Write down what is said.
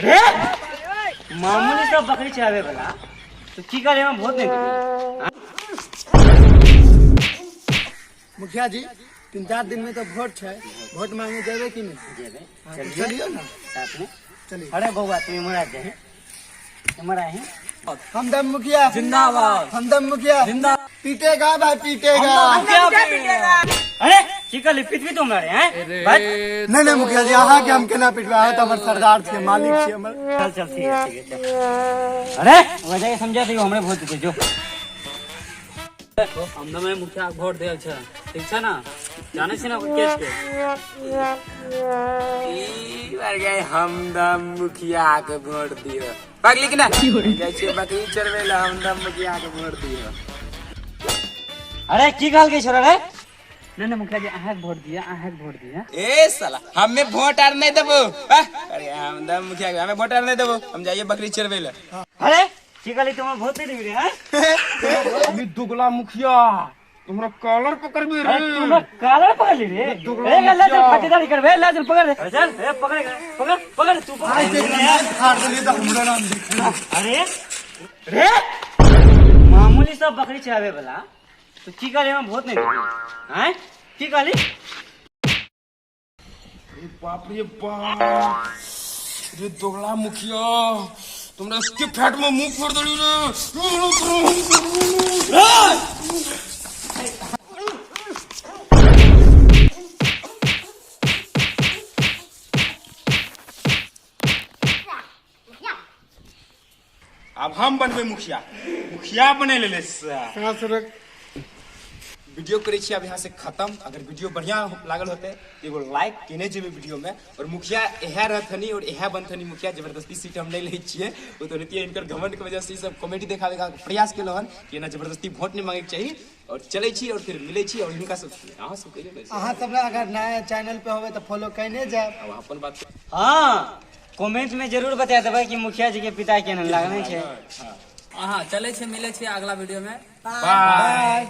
रे मामूली सब बकरी चरावे वाला तो की करे हम वोट नहीं देबै। मुखिया जी 3-4 दिन में तो वोट है, वोट मांगे जेबे कि नहीं? जेबै। हाँ, तो चलियो ना साथ में चलिए। अरे बउआ तू इमहर आ जाए, इमहर आही। हमदम मुखिया जिंदाबाद, हमदम मुखिया जिंदा। पीटेगा भाई पीटेगा। अरे की कहली पीटबी तू हमरा रे हैं भाई? नहीं नहीं मुखिया जी अहाँ के हम केना पिटबै, अहाँ तऽ हमर सरदार छियै, मालिक छियै हमर। चल चल ठीक है ठीक है चल। अरे वजह के समझा दियो हमरे वोट दे जो। हमदम मुखिया के वोट देल छै, ठीक छै ना? जानै छी ना ओकर केस के? ई बार गए हमदम मुखिया के वोट दियो। पगली कि ना जाइ छियै बकरी चरबै लए, हमदम मुखिया के वोट दियो। अरे की कहल के छोरा रे? नहीं नहीं मुखिया जी अहाँ के वोट दिया, अहाँ के वोट दिया। ए साला हमें वोट आर नहीं देबो। अरे हमदम मुखिया के हमें वोट आर नहीं देबो, हम जाइए बकरी चरबै लए। अरे की कहली तुम वोट नहीं देबी रे हैं? अभी दुगला मुखिया तुम्हारा कॉलर पकड़बी रे। तुम कॉलर पकड़ ली रे। ए ला चल खातिरदारी करबे, ला चल पकड़ रे। चल ए पकड़ पकड़ पकड़ तू पकड़। आइ देख ना फाड़ देलियै तऽ हमरो नाम देख। अरे रे मामूली सब बकरी चरावे वाला तो की कहली हम वोट नहीं देबी हैं? की कहली? अरे बाप रे बाप रे दोगला मुखिया तुमरा इसके फैट में मुंह फोड़ देली रे। अब हम बनबे मुखिया, मुखिया बने लेले वीडियो करे छी अब यहाँ से खत्म। अगर वीडियो बढ़िया लागल होते एगो लाइक केने जेबे वीडियो में। और मुखिया इहे रहथनी और इहे बनथनी मुखिया, जबरदस्ती सीट हम नहीं लै छियै। ओ तो रहतियै इनकर घमंड के वजह से ई सब कॉमेडी देखावे के प्रयास केलहुँ हन कि एना जबरदस्ती वोट नहीं मांगे के चाही। और चलै छी और फिर मिलै छी और हिनका सब अहाँ सब कहियौ ने। अहाँ सब अगर नया चैनल पे होबै तऽ फॉलो कयने जायब। अब अपन बात हाँ कमेंट में जरूर बता देबै कि मुखिया जी के पिता केहन लागल छै। हाँ चलै छी, मिलै छी अगला वीडियो में। बाय। बाय।